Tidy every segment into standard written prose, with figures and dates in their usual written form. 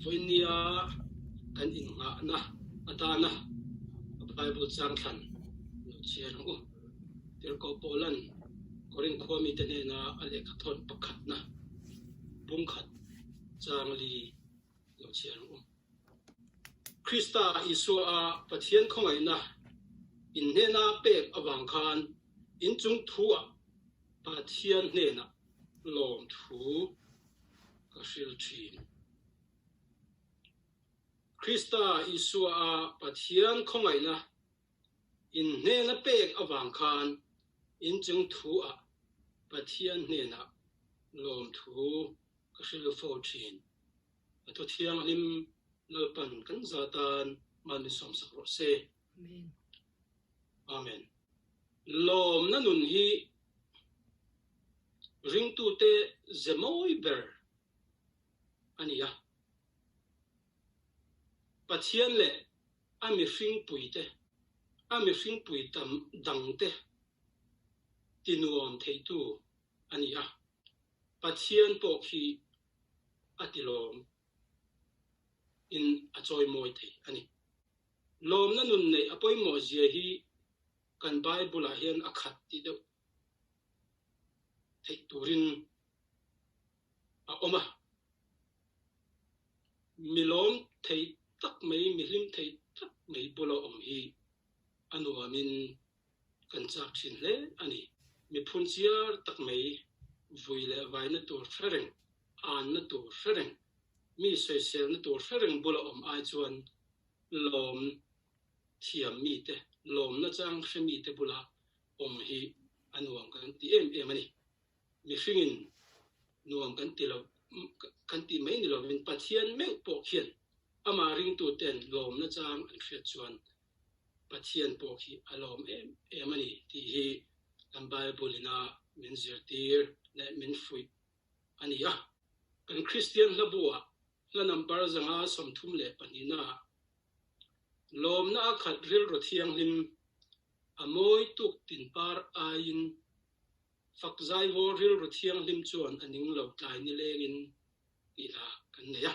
Vawinia kan innghahna atana Bible chang thlan lo chhiar ang u. Tirhkoh Paulan Korinth khua mite hnena a lehkha thawn pakhatna bungkhat chang li lo chhiar ang u. Krista Isua a Pathian khawngaihna in hnena pek avang khan inchung thu-ah Pathian hnenah lawmthu ka hril thin. Krista Isua a Pathian khawngaihna in hnena pek avang khan inchung thu-ah Pathian hnenah lawmthu ka hril fo thin. A thu thianghlim Lalpan kan za tan mal min sawmsak rawh se. Amen. Amen. Lawmna nun hi ringtute ze mawi ber a ni a. Pathian leh a mihringpuite, a mihringpui tam dangte tinuam theitu a ni a. Pathian pawh khi a tilawm in a chawimawi thei a ni. Lawmna nun neih a pawimawh zia hi kan Bible ah hian a khat tih deuh theih turin a awm a. Mi lawm thei tak mai, mi hlim thei tak mai bula awm hi a nuamin kan chak thin hle a ni. Mi phunchiar tak mai, vui leh vaina tur hre reng, anna tur hre reng, mi sawiselna tur hre reng bula awm ai chuan lawm thiam mite, lawmna chang hre mite bula awm hi a nuam kan ti em em a ni. Mihringin nuam kan ti lo, kan tih mai ni lovin Pathian meuh pawh khian amah ringtuten lawmna chang an hriat chuan Pathian pawh khi a lawm em em a ni tih hi kan Bible ina min zirtir leh min fuih a ni a. Kan Kristian hlabu-ah hla number 532 ah Lawmna a khat rilru thianghlim a mawi tuk tin par aiin fak zaivaw rilru thianghlim chuan a ning lo tlai nilengin tih hla kan nei a.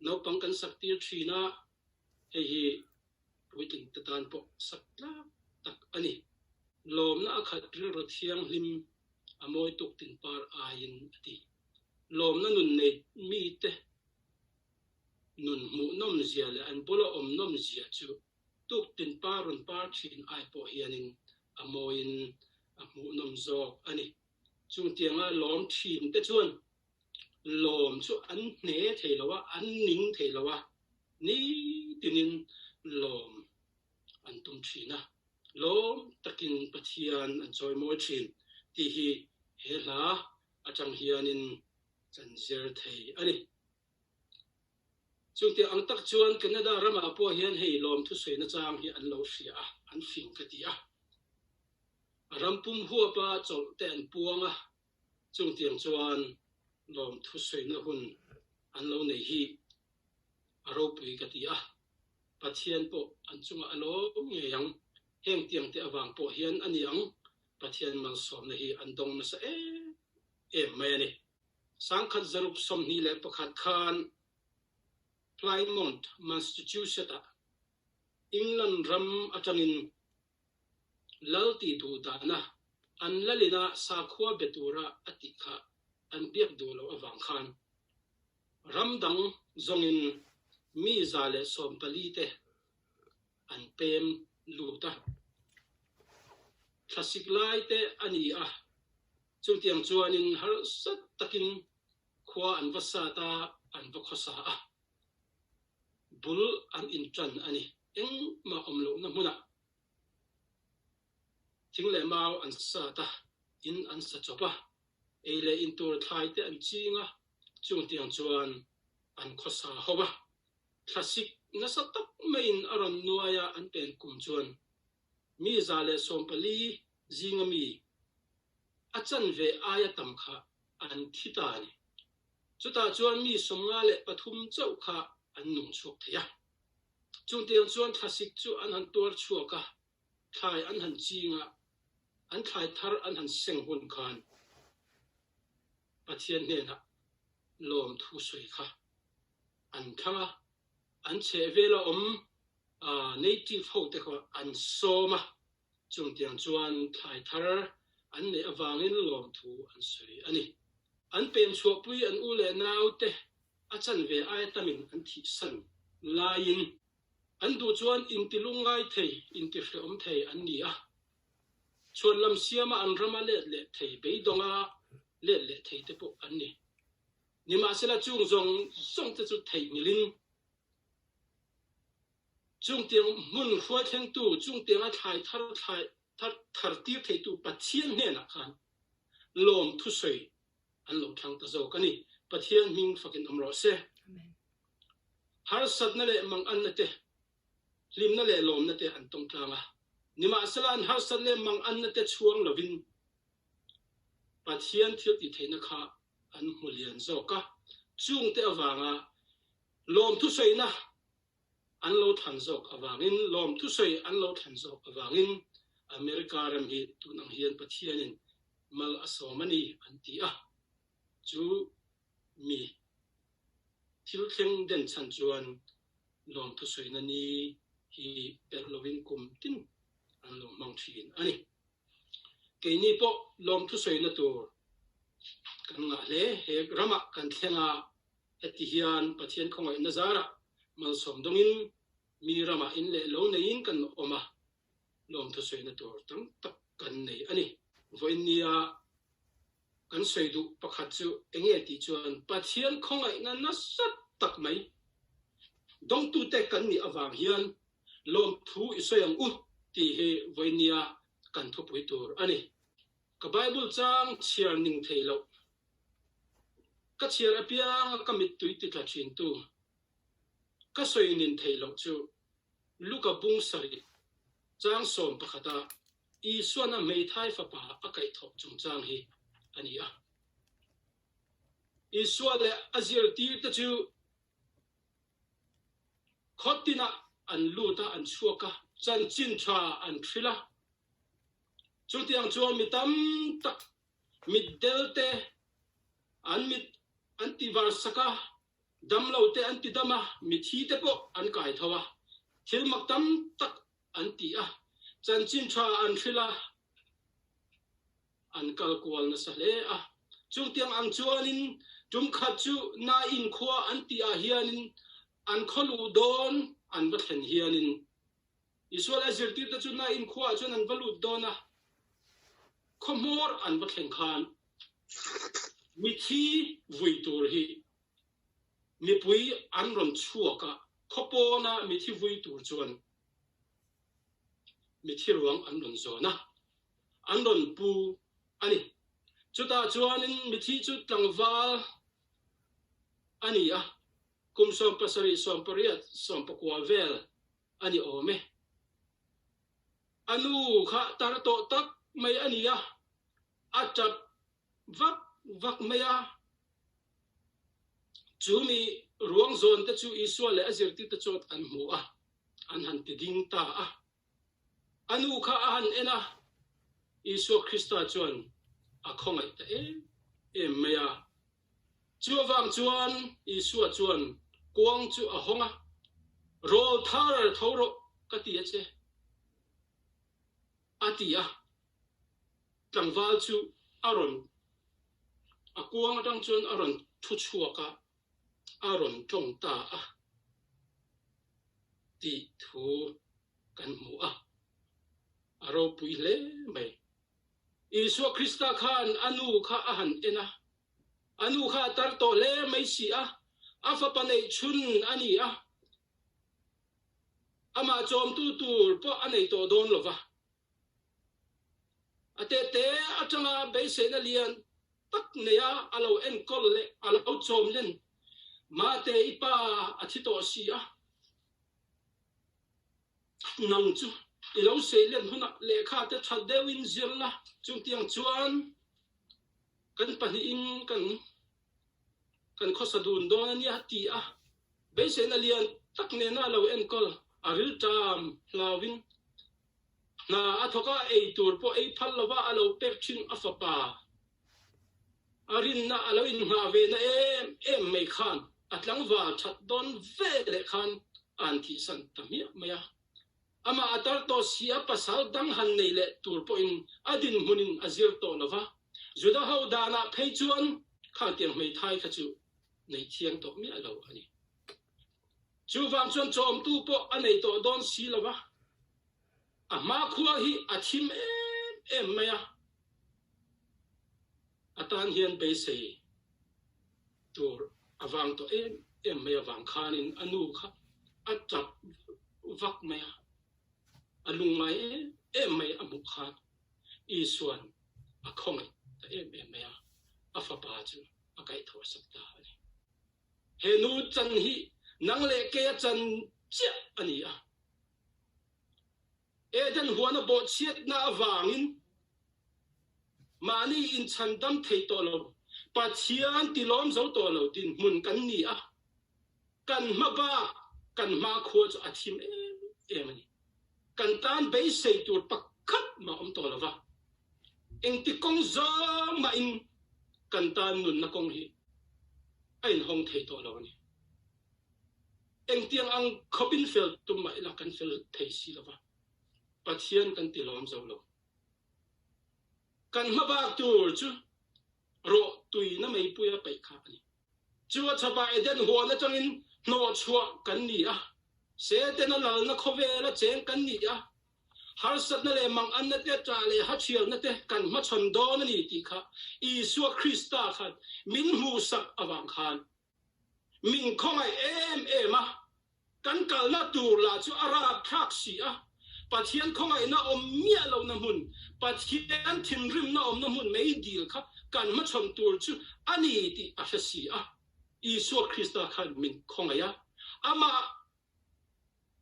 Naupang kan sak tir thin a, Hei hi puitling te tan pawh sak tlak tak a ni. Lawmna a khat rilru thianghlim a mawi tuk tin par aiin a ti. Lawmna nun nei mite nun hmuh nawm zia leh an bula awm nawm zia chu tuk tin par rawn par thin ai pawh hianin a mawiin a hmuh nawm zawk a ni. Chungtianga lawm thin te chuan Lawm chu an hne thei lo a, an ning thei lo a, nitinin lawm an tum thin a, lawm takin Pathian an chawimawi thin tih hi he hla atang hianin kan zir thei a ni. Chungtiang ang tak chuan Canada ramah pawh hian hei lawm thusawi nachang hi an lo hria a, an fing ka ti a. A ram pum huapa chawlh te an puang a, Chungtiang chuan lawmthu sawina hun an lo nei hi a ropui ka ti a, Pathian pawh an chungah a lawm ngei ang. Heng tiangte avang pawh hian a ni ang Pathian malsawmna hi an dawng nasa em em mai a ni. 1921 khan Plymouth, Massachusetts-ah England ram atangin Lal tih duh dana an lalina sakhua be tura a tih kha an biak duh loh avang khan ram dang zawngin mi 114 te an pem lut a. Thlasik lai te a ni a, chutiang chuanin harsa takin khua an va sat a, an va khawsa a. Bul an inṭan a ni. Engmah awm lohna hmunah thing leh mau an sat a, in an sa chawp a, ei leh in tur thlai te an ching a, chungtiang chuan an khawsa ho a. Thlasik nasa tak maiin a rawn nuai a, an pen kum chuan mi 114 zinga mi a chanve aia tam kha an thi ta a ni. Chutah chuan mi 53 chauh kha an nung chhuak thei a. Chungtiang chuan thlasik chu an han tuar chhuak a, thlai an han ching a, an thlai thar an han seng hun khan Pathian hnenah lawmthu sawi kha an. An thlang a, an chhehvela awm native hote kha an sawm a, chungtiang chuan thlai thar an neih avangin lawmthu an sawi a ni. An pem chhuahpui an u leh naute a chanve aia tamin an thihsan laiin an duh chuan intilungngai thei, intihrehawm thei an ni a, chhuanlam siama an rama let leh thei beidawnga let leh thei te pawh an ni. Nimahsela chung zawng zawng te chu theihnghilhin chungtiang hmun hruaithlengtu, chungtianga thlai thar thlai thar thar tir theitu Pathian hnenah khan lawm thusawi an lo thlang ta zawk a ni. Pathian hming fakin awm rawh se. Harsatna leh manganna te, hlimna leh lawmna te an tawng tlang a. Nimahsela an harsat leh manganna te chhuang lovin Pathian thil tih theihna kha an hmu lian zawk a, chungte avanga lawmthusawiina an lo thlan zawk avangin, lawmthusawi an lo thlan zawk avangin America ram hi tun ang hian Pathianin mal a sawm a ni an ti a, chu mi thil thleng den chhan chuan lawmthusawina ni hi pelh lovin kum tin an lo hmang thin a ni. Keini pawh lawmthusawina tur kan ngah hle. He ramah kan thleng a, heti hian Pathian khawngaihna zarah malsawm dawngin mi ramah in leh lo neiin kan awm a, lawmthusawina tur tam tak kan nei a ni. Vawiin nia kan sawi duh pakhat chu enge tih chuan Pathian khawngaihna nasa tak mai dawngtute kan nih avang hian Lawmthu i sawi ang u tih hi vawinia kan thupui tur a ni. Ka Bible chang chhiar ning thei loh. Ka chhiar apianga ka mittui ti tla thintu. Ka sawi nin thei loh chu Luka bung sarih chang 11a Isuan a hmeithai fapa a kaihthawh chungchang hi a ni a. Isua leh a zirtirte chu Khaw tinah an lut a, an chhuak a, chanchin tha an hrilh a. Chutiang chuan mi tam tak mitdel te an mit an ti var sak a, damlo te an ti dam a, mithi te pawh an kai tho a, thil mak tam tak an ti a, chanchin tha an hrilh a. An kal kual nasa hle a. Chungtiang ang chuanin tum khat chu Nain khua an tih ah hianin an khaw luh dawn an va thlen hianin Isua leh a zirtirte chu Nain khua ah chuan an va lut dawn a, khaw hmawr an va thlen khan mithi vui tur hi mipui an rawn chhuak a, khaw pawna mithi vui tur chuan mithi ruang an rawn zawn a. an rawn pu a ni. Chutah chuanin mithi chu tlangval a ni a, kum 70, 80, 90 vel a ni awm e. A nu kha tar tawh tak mai a ni a, a tap vak vak mai a. Chu mi ruang zawn te chu Isua leh a zirtirte chuan an hmu a, an han ti ding ta a. A nu kha a han en a, Isua Krista chuan a khawngaih ta em em mai a. Chu avang chuan Isua chuan kuang chu a hawng a, Rawl thar tho rawh ka ti a che, a ti a. Tlangval chu a rawn, a kuang atang chuan a rawn thu chhuak a, a rawn tawng ta a tih thu kan hmu a, a ropui hle mai. Isua Krista khan a nu kha a han en a, a nu kha a tar tawh hle mai si a, a fapa neih chhun a ni a, amah chawmtu tur pawh a nei tawh dawn lo va. A tete atanga beiseina lian tak neia a lo enkawl leh a lo chawm len Mate i pa a thi tawh si a, nang chu i lo sei len hunah lehkha te tha deuhin zir la, chungtiang chuan kan pahnihin kan kan khawsa dun dawn a nia ti a, beiseina lian tak nena a lo enkawl a rilṭam hlauhin Hna a thawk a, ei tur pawh ei phal lova a lo pek thin a fapa. A rinna a lo inngah ve na em em mai khan. A tlangval that dawn ve leh khan a'n thihsan ta hmiah mai a. Amah a tar tawh si a, pasal dang han nei leh tur pawhin a dinhmunin a zir tawh lo va. Juda ho danah phei chuan khangtiang hmeithai kha chu nei thiang tawh miah lo a ni. Chuvang chuan chawmtu pawh a nei tawh dawn si lo va, a hmakhua hi a thim em em mai a, a tan hian beisei tur a vang tawh em em mai avang khanin a nu kha a tap vak mai a, a lungngai em em mai a hmuh khan Isua'n a khawngaih ta em em mai a, a fapa chu a kaihthawhsak ta a ni. He nu chan hi nang leh keia chan chiah a ni a. Eden huana bawhchhiatna avangin mahni inchhandam thei tawh lo, Pathian tilawm zo tawh lo dinhmun kan ni a. Kan hma bak, kan hmakhua chu a thim em em a ni. Kan tan beisei tur pakhat mah awm tawh lo va, engti kawng zawng mahin kan tan nunna kawng hi a inhawng thei tawh lo a ni. Engtiang ang khawpin fel tum mah ila kan fel thei si lo va, Pathian kan ti lawm zo lo. Kan hmabak tur chu rawh tuina meipuia peih kha a ni. Chu a chhapah Eden huan atangin hnawhchhuah kan ni a, Setana lalna khawvela cheng kan ni a, harsatna leh manganna te, ṭah leh hathialna te kan hmachhawn dawn a ni tih kha Isua Krista khan min hmuhsak avang khan min khawngaih em em a. Kan kalna tur lah chu a rapthlak si a, Pathian khawngaihna awm miah lohna hmun, Pathian thinrimna awmna hmun mei dil kha kan hmachhawn tur chu a ni tih a hre si a. Isua Krista khan min khawngaih a, amah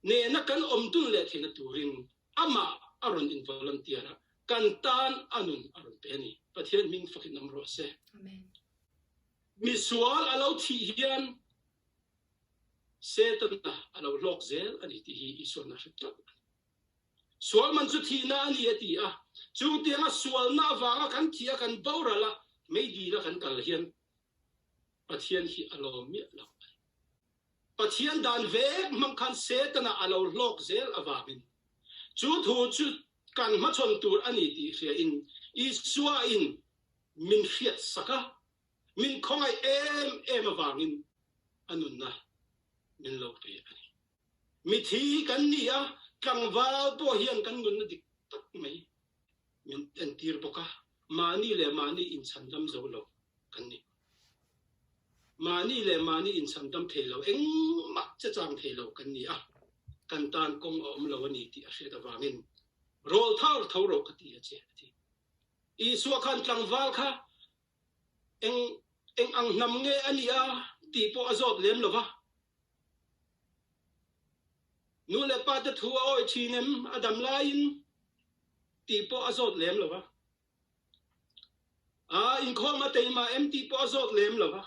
nena kan awm dun leh theihna turin amah a rawn involunteer a, kan tan a nun a rawn pe a ni. Pathian hming fakin awm rawh se. Misual a lo thih hian Setana a lo hlawk zel a ni tih hi Isua'n a hre tlat a ni. Sual man chu thihna a ni a ti a, chutianga sualna avanga kan thih a kan boral a, meidil a kan kal hian Pathian hi a lawm miah lo a ni. Pathian dan vek hmang khan Setana a lo hlawk zel avangin chu thu chu kan hmachhawn tur a ni tih hriain Isuain min hriatsak a, Min khawngaih em em avangin a nunna min lo pe a ni. Mithi kan ni a, tlangval pawh hian kan nunna dik tak mai min entir bawk a, mahni leh mahni inchhandam zo lo kan ni. Mahni leh mahni inchhandam thei lo, engmah che chang thei lo kan ni a, kan tan kawng a awm lo a ni tih a hriat avangin rawl thar tho rawh ka ti a che a ti. Isua khan tlangval kha Eng eng ang hnam nge a nih a tih pawh a zawt lem lo va. Nu leh pa te thu a awih thin em a dam laiin tih pawh a zawt lem lo va. A inkhawm a teimah em tih pawh a zawt lem lo va.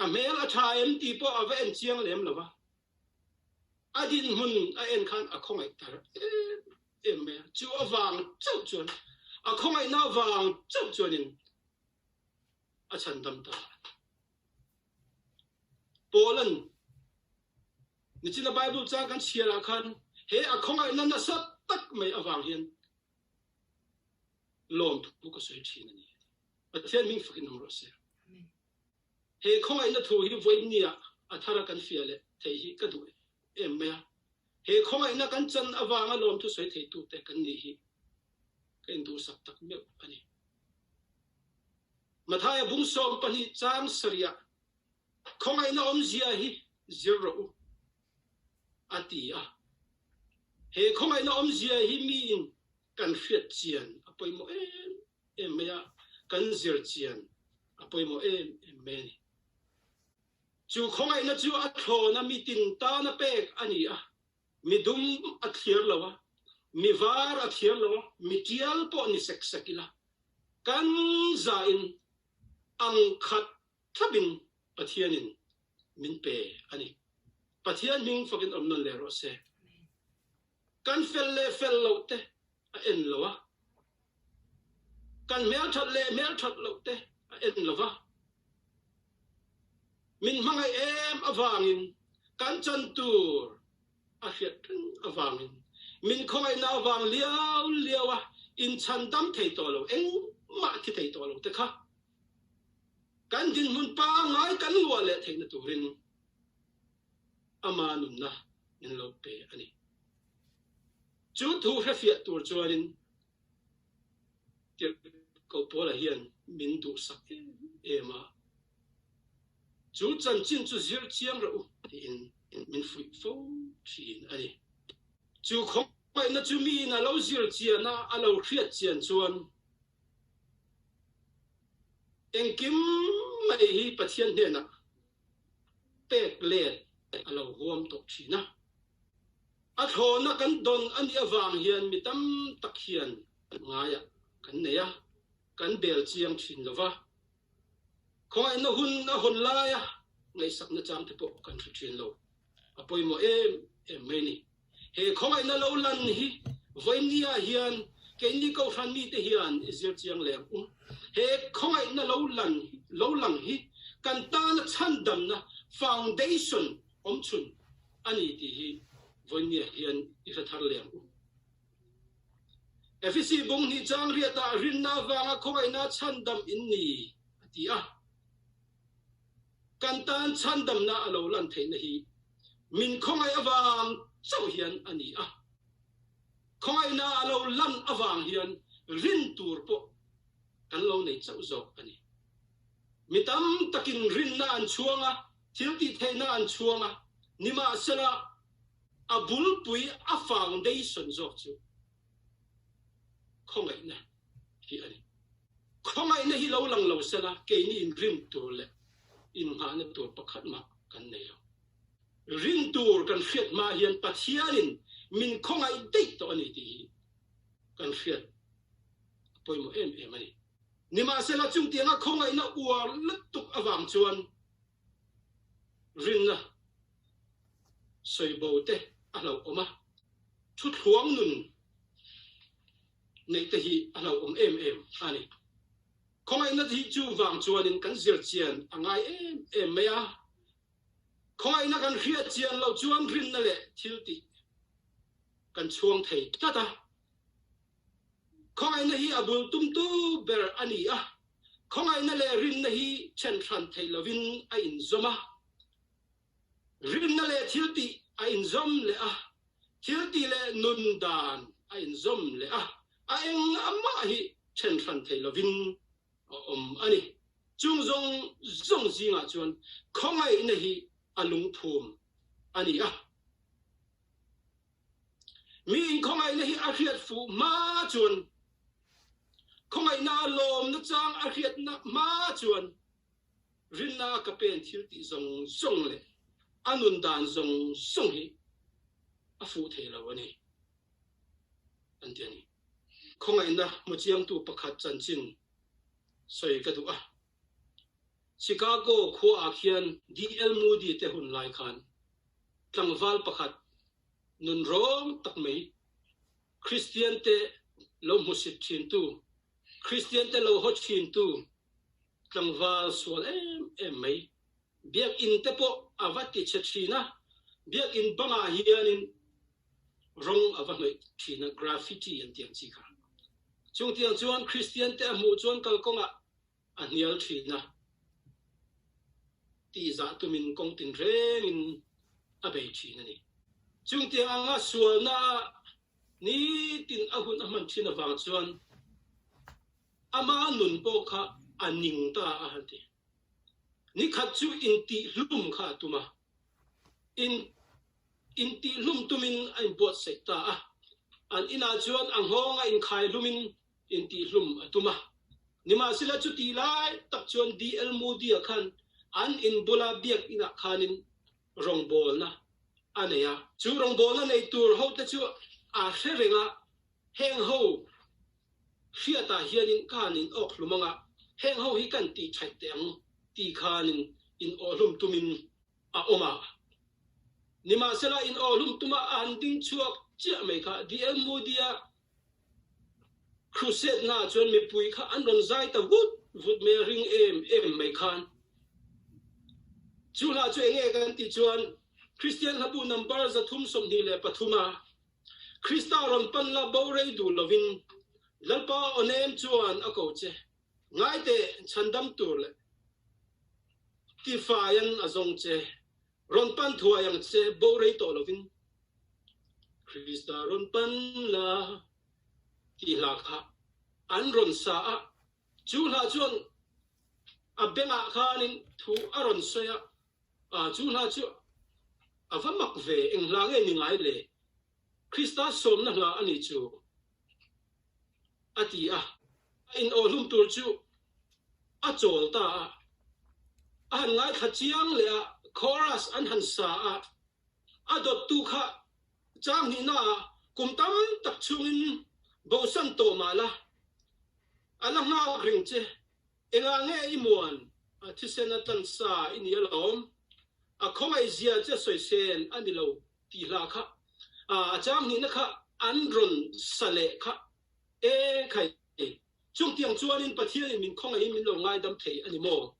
A hmel a tha em tih pawh a va en chiang lem lo va. A dinhmun a en khan a khawngaih tar em em mai a, chu avang chauh chuan a khawngaihna avang chauh chuanin a chhandam ta a ni. Paula'n nichina Bible chang kan chhiarah khan he a khawngaihna nasa tak mai avang hian lawmthu ka sawi thin a ni. Pathian hming fakin awm rawh se. He khawngaihna thu hi vawinia a thara kan fiah leh theih hi ka duh em mai a. He khawngaihna kan chan avanga lawmthu sawi theitute kan nih hi ka induhsak tak meuh a ni. Mathaia bung 12 chang sarihah khawngaihna awmzia hi zir rawh u a ti a. He khawngaihna awmzia hi miin kan hriat chian a pawimawh em em mai a, kan zir chian a pawimawh em em mai a ni. Chu khawngaihna chu a thlawna mi tin tana pek a ni a, mi dum a thliar lo a, mi var a thliar lo a, mi tial pawh ni sek sek ila, kan zain ang khat thlapin Pathianin min pe a ni. Pathian hming fakin awm nawn leh rawh se. Kan fel leh fel loh te a en lo a, kan hmelthat leh hmelthat loh te a en lo va. Min hmangaih em avangin kan chan tur a hriat reng avangin min khawngaihna avang liau liau a inchhandam thei tawh lo, engmah thi thei tawh lo te kha kan dinhmun pangngai kan luah leh theihna turin ama nunna min lo pe a ni. Chu thu hrefiah tur chuanin Tirhkoh Paula hian min duhsak em em a, Chu chanchin chu zir chiang rawh u tiin min fuih fo thin a ni. Chu khawngaihna chu miin a lo zir chian a, a lo hriat chian chuan engkim mai hi Pathian hnenah pek let a lo huam tawh thin a. A thlawhna kan dawn a nih avang hian mi tam tak hian ngaiah kan nei a, kan bel chiang thin lo va. Khawngaihna hun a hawn laia ngaihsakna chang te pawh kan hre thin lo. A pawimawh em em mai ni. He khawngaihna lo lan hi vawinia hian keini Kohhran mite hian i zir chiang leh ang u. He khawngaihna lo lan lo lang hi kan tana chhandamna foundation awmchhun a ni tih hi vawinia hian i hre thar leh ang u. Efesi bung hnih chang riatah rinna avanga khawngaihna chhandam in ni a ti a. Kan tan chhandamna a lo lan theihna hi min khawngaih avang chauh hian a ni a. Khawngaihna a lo lan avang hian rin tur pawh kan lo nei chauh zawk a ni. Mi tam takin rinna an chhuang a, thil tih theihna an chhuang a, nimahsela a bulpui a foundation zawk chu khawngaihna hi a ni. Khawngaihna hi lo lang lo sela keini in rin tur leh innghahna tur pakhat mah kan nei lo. Rin tur kan hriat hma hian Pathianin min khawngaih daih tawh a ni tih hi kan hriat a pawimawh em em a ni. Nimahsela chungtianga khawngaihna uar lutuk avang chuan rinna sawibo te a hlauhawm a, thuthluang nun neih te hi a hlauhawm em em a ni. Khawngaihna hi chu vang chuanin kan zir chian a ngai em em mai a, khawngaihna kan hriat chian loh chuan rinna leh thil tih kan chhuang thei tlat a. Khawngaihna hi a bul tumtu ber a ni a, khawngaihna leh rinna hi then hran theih lovin a inzawm a. Rinna leh thiltih a inzawm leh a, thiltih leh nun dan a inzawm leh a, a eng amah hi then hran theih lovin a awm a ni. Chung zawng zawng zingah chuan khawngaihna hi a lungphum a ni a. Mi inkhawngaihna hi a hriat fuh hma chuan, khawngaihna a lawmna chang a hriatna hma chuan rinna a ka pen thil tih zawng zawng leh a nun dan zawng zawng hi a fuh thei lo a ni, an ti a ni. Khawngaihna hmu chiangtu pakhat chanchin sawi ka duh a. Chicago khuaah khian DL Moody te hun lai khan tlangval pakhat nun rawng tak mai, Kristian te lo hmusit thintu, Kristian te lo haw thintu tlangval sual em em mai, biakinn te pawh a va ti chhe thin a, biakinn bangah hianin rawng a va hnawih thin a, graffiti an tih ang chi kha. Chungtiang chuan Kristian te a hmuh chuan kalkawngah a hnial thin a, tihzah tumin kawng tinrengin a bei thin a ni. Chungtiang anga sualna nitin a hun a hman thin avang chuan ama nun pawh kha a ning ta a han ti. Nikhat chu intihhlum kha a tum a, in intihhlum tumin a inbuatsaih ta a, an inah chuan a nghawng a inkhai hlumin intihhlum a tum a. Nimahsela chutih lai tak chuan DL Moody-a khan an in bula biakinah khanin rawngbawlna a nei a. Chu rawngbawlna nei tur hote chu a hre reng a, heng ho hriatah hianin ka han in awk hlum anga, heng ho hi kan tih thaih teh ang ti khanin in awhlum tumin a awm a. Nimahsela in awhlum tuma a han ding chhuak chiah mai kha DL Moody-a Crusade na chuan mipui kha an rawn zai ta vut vut mai a ring em em mai khan. Chu hla chu enge kan tih chuan Kristian hlabu number 323 a Krista rawn pan la bo rei duh lovin Lalpa aw nem chuan a ko che. Ngai teh chhandam tur leh tifaian a zawng che. Rawn pan thuai ang che bo rei tawh lovin Krista rawn pan la tih hla kha an rawn sa a. Chu hla chuan a bengah khanin thu a rawn sawi a, chu hla chu a va mak ve, eng hla nge ni ngai le? Krista sawmna hla a nih chu, a ti a. A inawhlum tur chu a chawl ta a, a han ngaithla chiang leh a, chorus an han sa a, a dawttu kha chang hnihnaah kum tam tak chhungin bosan tawh mah la, A la nghak reng che. Engah nge i muan? A thisen a tlan sa i ni alawm. A khawngaih zia che sawisel a ni lo tih hla kha a chang hnihna kha an rawn sa leh kha e khai. Chungtiang chuanin Pathianin min khawngaihin min lo ngaidam thei a ni maw?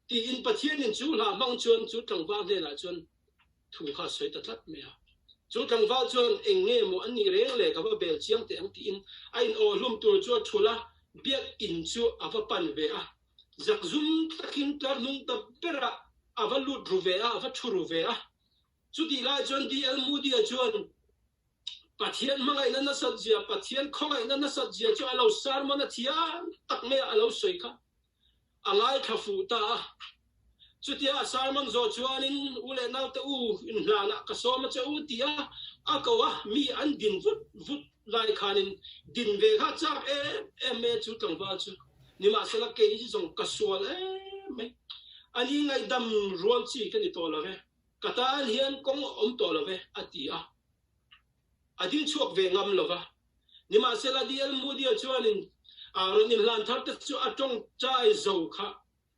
Tiin Pathianin chu hla hmang chuan chu tlangval hnenah chuan thu kha a sawi ta tlat mai a. Chu tlangval chuan eng nge maw an nih reng le ka va bel chiang teh ang tiin a in aw hlum tur chu a thul a, biakinn chu a va pan ve a. Zakzum takin tlar hnung ta berah a va lut ru ve a, a va thu ru ve a. Chutih lai chuan DL Moody-a chuan Pathian hmangaihna nasat zia, Pathian khawngaihna nasat zia chu a lo sermon a thiam tak mai a, a lo sawi kha. A ngaithla fuh ta a. Chutia a sermon zawh chuanin, U leh naute u, inhlanah ka sawm a che u ti a, a ko a, mi an din vut vut lai khanin din ve kha chak em em mai a chu tlangval chu. Nimahsela kei hi zawng ka sual em mai. Ani ngaihdam rual chi ka ni tawh lo ve. Ka tan hian kawng a awm tawh lo ve, a ti a. A ding chhuak ve ngam lo va. Nimahsela DL Moody-a chuanin rawn inhlan thar te chu a tawngtai zo kha.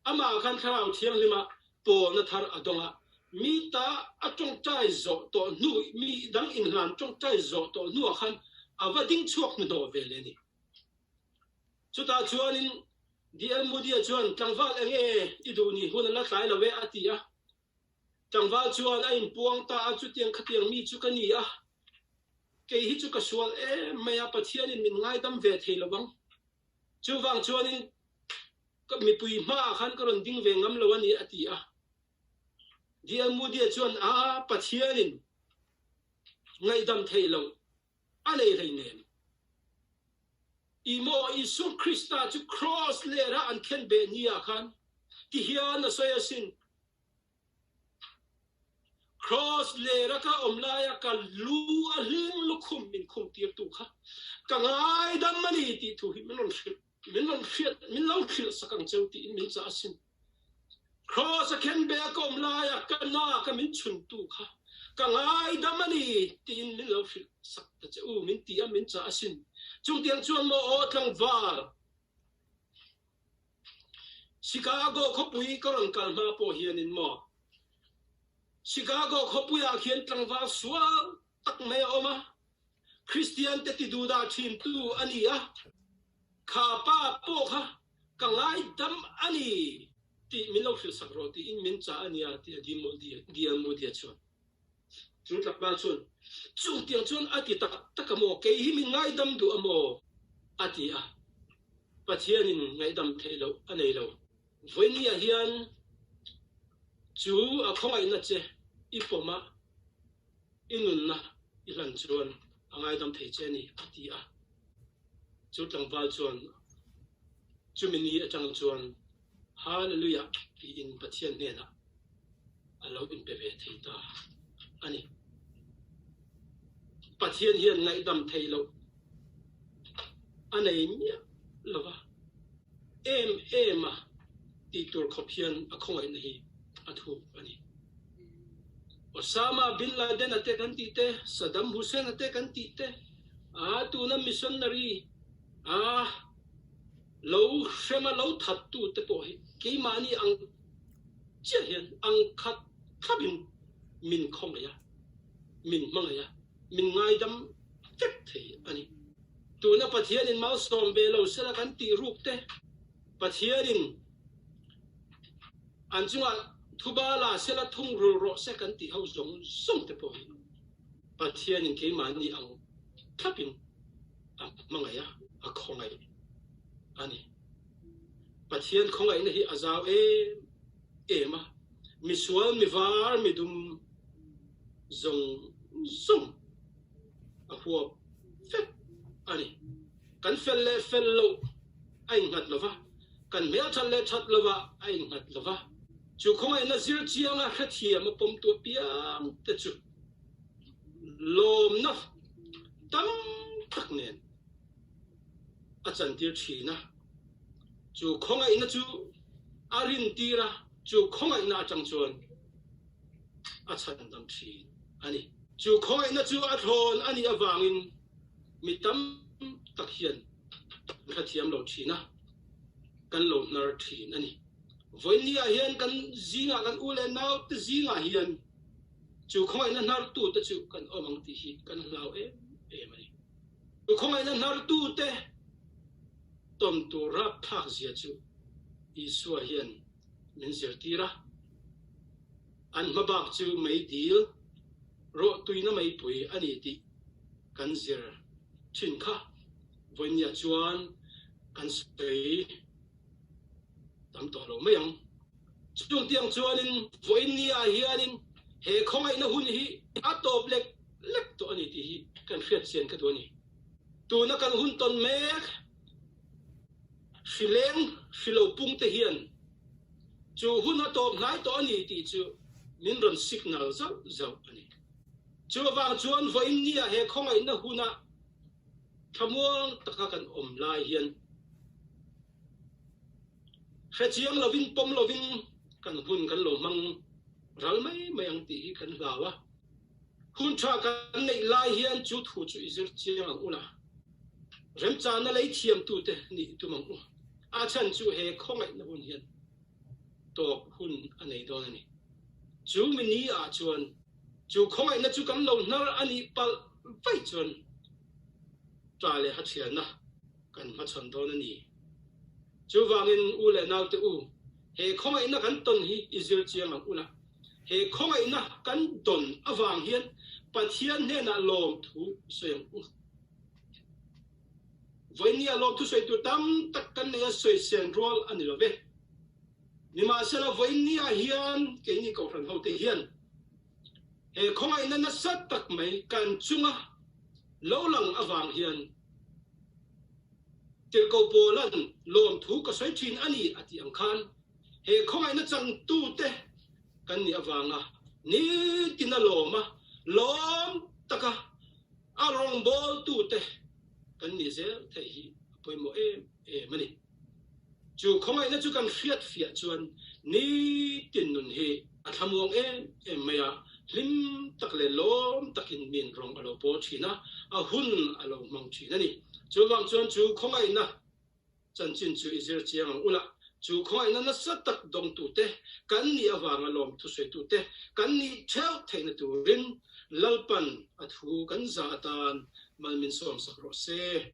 Amah khan Thlarau Thianghlima pawlna thar a dawng a. Mi ta a tawngtai zawh tawh hnu, mi dang inhlan tawngtai zawh tawh hnuah khan a va ding chhuak hnuhnawh ve leh a ni. Chutah chuanin DL Moody-a chuan, Tlangval eng e, i duh ni hun a la tlai lo e, a ti a. Tlangval chuan a inpuang ta a, chutiang khatiang mi chu ka ni a, kei hi chu ka sual em mai a, Pathianin min ngaidam ve thei lo vang. Chuvang chuanin ka mipui hmaah khan ka rawn ding ve ngam lo a ni, a ti a. DL Moody-a chuan, A, Pathianin ngaihdam thei lo a nei hleinem. I maw Isua Krista chu Kraws lera an khen beh ni ah khan ti hian a sawi asin, Kraws lera ka awm laia ka lu a hling lukhum min khum tirtu kha ka ngaidam a ni tih thu hi min rawn hrilh. Min rawn hriat, min lo hrilh sak ang cheu tiin min chah asin. Kraws a khen be a ka awm laia ka na ka min chhuntu kha ka ngaidam a ni tiin min lo hrilh sak ta che u, min ti a, min chah asin. Chungtiang chuan maw aw tlangval, Chicago khawpui ka rawn kal hma pawh hianin maw Chicago khawpuiah khian tlangval sual tak mai a awm a, Kristian te ti duhdah thintu a ni a, kha pa pawh kha ka ngaidam a ni tih min lo hrilhsak rawh tiin min chah a nia tih a DL Moody-a chuan chu tlakval chuan chungtiang chuan a ti tak tak a maw, kei hi min ngaidam duh a maw? a ti a, Pathianin ngaihdam theih loh a nei lo. Vawinia hian chu a khawngaihna che i pawm a, I nunna i hlan chuan a ngaidam thei che a ni, a ti a. Chu tlangval chuan chumi ni atang chuan Hallelujah tiin Pathian hnenah a lo inpe ve thei ta a ni. Pathian hian ngaihdam thei loh a nei miah lo va, em em a tih tur khawp hian a khawngaihna hi a thuk a ni. Osama bin Laden a te kan tih te, Saddam Hussein a te kan tih te, a tuna missionary a lo hrema lo that tu te pawh hi keimahni ang chiah hian ang khat thlapin min khawngaih a, min hmangaih a, min ngaidam vek thei a ni. Tuna Pathianin malsawm ve lo sela kan tih ruk te, Pathianin an chungah. Thuba la sela thungrul rawh se kan tih ho zawng zawng te pawh hi Pathianin keimahni ang thlapin a hmangaih a, a khawngaih a ni. Pathian khawngaihna hi a zau em em a, misual, mivar, midum zawng zawng a huap vek a ni. Kan fel leh fel loh a innghat lo va, kan hmelthat leh that lovah a innghat lo va. Chu khawngaihna zir chianga hrethiam a pawmtu apiang te chu lawmna tam tak nen a chantir thin a. Chu khawngaihna chu a rintir a, chu khawngaihna atang chuan a chhandam thin a ni. Chu khawngaihna chu a thlawn a nih avangin mi tam tak hian kan hrethiam lo thin a, kan lo hnar thin a ni. Vawinia hian kan zingah kan u leh naute zingah hian chu khawngaihna hnartute chu kan awm ang tih hi kan hlau em em a ni. Chu khawngaihna hnartute tawn tur rapthlak zia chu Isua hian min zirtir a. An hmabak chu meidil rawhtuina meipui a ni tih kan zir thin kha vawinia chuan kan sawi tam tawh lo mai ang. Chutiang chuanin vawinia hianin he khawngaihna hun hi a tawp lek lek tawh a ni tih hi kan hriat chian ka duh a ni. Tuna kan hun tawn mek hri leng hri lo pung te hian chu hun a tawp hnai tawh a ni tih chu min rawn signal zauh zauh a ni. Chuvang chuan vawinia he khawngaihna huna thlamuang taka kan awm lai hian hrechiang lovin pawm lovin kan hun kan lo hmang ral mai mai ang tih hi kan hlau a. Hun tha kan neih lai hian chu thu chu i zir chiang ang u la, remchana lei thiamtute nih i tum ang u. A chhan chu he khawngaihna hun hian tawp hun a nei dawn a ni. Chu mi ni ah chuan chu khawngaihna chu kan lo hnar a nih palh vaih chuan ta leh hathialna kan hmachhawn dawn a ni. Chuvangin u leh naute u, he khawngaihna kan tawn hi i zir chiang ang u la. He khawngaihna kan dawn avang hian Pathian hnenah lawmthu i sawi ang u. Vawinia lawmthu sawi tur tam tak kan nei a sawisel rual a ni lo ve. Nimahsela vawinia hian keini Kohhran hote hian he khawngaihna nasa tak mai kan chunga lo lang avang hian Tirhkoh Paula'n lawmthu ka sawi thin a ni a tih ang khan he khawngaihna changtute kan nih avanga nitin a lawm a, lawm taka a rawngbawltute kan nih zel theih hi a pawimawh em em a ni. Chu khawngaihna chu kan hriat fiah chuan nitin nun hi a thlamuang em em mai a, hlim tak leh lawm takin min rawng a lo pawl thin a, a hun a lo hmang thin a ni. Chuvang chuan chu khawngaihna chanchin chu i zir chiang ang ula, chu khawngaihna nasa tak dawngtute kan nih avanga lawm thusawitu te kan nih theuh theihna turin Lalpan a thu kan za atan mal min sawmsak rawh se.